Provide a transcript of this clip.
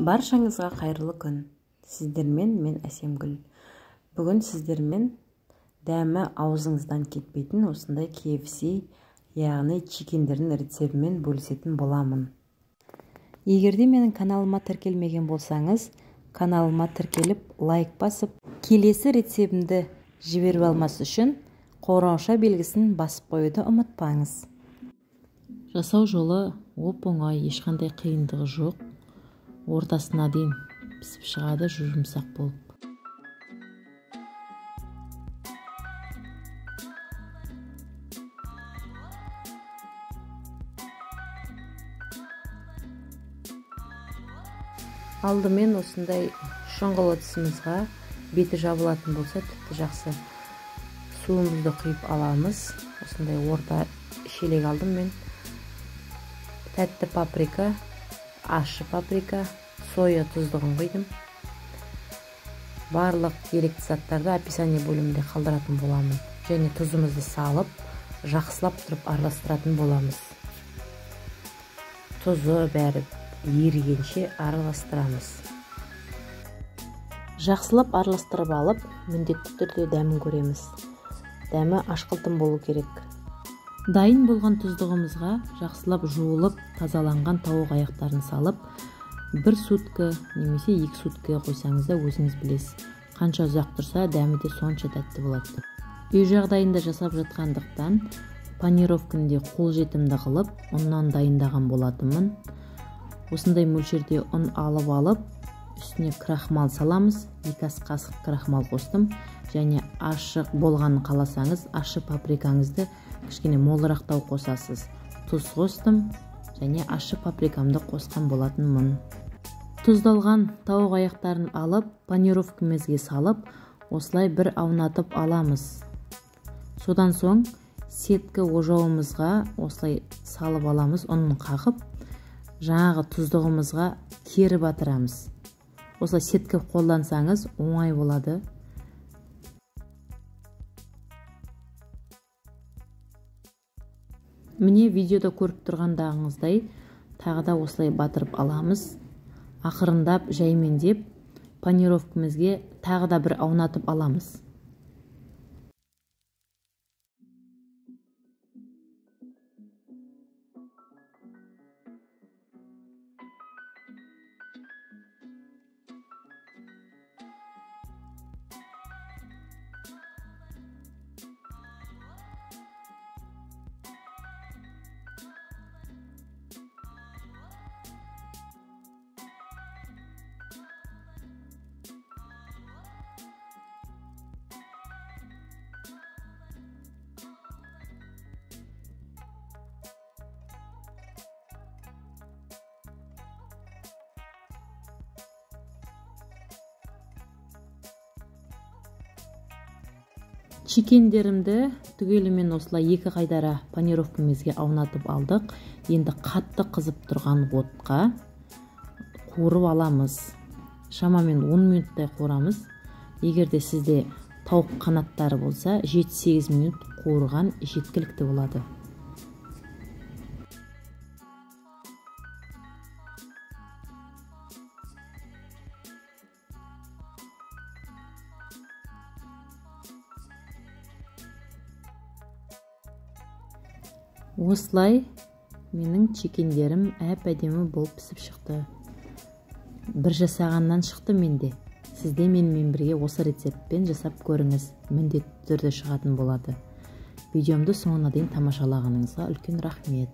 Баршаңызға қайырлы күн. Сіздермен мен Әсемгүл. Бүгін сіздермен дәмі аузыңыздан кетпейтін осындай KFC, яғни чикендердің рецептімен бөлісетін боламын. Егерде менің каналыма тіркелмеген болсаңыз, каналыма тіркеліп, лайк басып, келесі рецептімді жіберіп алмас үшін қоңырауша белгісін басып қоюды ұмытпаңыз. Жасау жолы оп-оңай, ешқандай қиындығы жоқ. Ортасына дейін пісіп шығады, жұмсақ болып. Алдымен осындай шұңғыл ыдысымызға беті жабылатын болса тіпті жақсы. Суымызды құйып аламыз. Осындай орта шелек алдым мен. Тәтті паприка, ащы паприка, соя тұздығын құйдым. Барлық керекті заттарды описание бөлімінде қалдыратын боламын. Және тұзымызды салып, жақсылап тұрып араластыратын боламыз. Тұзы бәрі ерігенше араластырамыз. Жақсылап араластырып алып, міндетті түрде дәмін көреміз. Дәмі ашқылтым болу керек. Дайын болған тұздығымызға жақсылап жуылып, тазаланған тауық аяқтарын салып, 1 сутка немесе 2 суткаға қойсаңыз да өзіңіз білесіз. Қанша ұзақ тұрса, дәмі де сонша тәтті болады. Үй жағдайында жасап жатқандықтан панировканы де қолжетімді қылып, ұннан дайындаған болатынмын. Осындай мөлшерде ұн алып, үстіне крахмал саламыз. 2 ас қасық крахмал қостым. Және ашық болғанын қаласаңыз, ащы паприкаңызды кішкене молырақтау қосасыз. Тұз қостым және ащы паприкамды қосқан болатынмын. Тұздалған тауық аяқтарын алып, панировкамызға салып, осылай бір аунатып аламыз. Содан соң сеткі ожауымызға осылай салып аламыз, ұнын қағып, жаңағы тұздығымызға кері батырамыз. Осылай сеткі қолдансаңыз оңай болады. Міне видеода көріп тұрғандағыңыздай тағы да осылай батырып аламыз. Ақырындап жаймендеп панировкамызге тағы да бір аунатып аламыз. Чикендерімді түгелімен осылай 2 қайтара панировкамызға аунатып алдық. Енді қатты қызып тұрған отқа қуырып аламыз. Шамамен 10 минуттай қуырамыз. Егер де сізде тауық қанаттары болса, 7-8 минут қуырған жеткілікті болады. Осылай менің чикендерім әп-әдемі болып пісіп шықты. Бір жасағаннан шықты менде. Сіз де менімен бірге осы рецептпен жасап көріңіз. Міндетті түрде шығатын болады. Видеомды соңына дейін тамашалағаныңызға үлкен рахмет.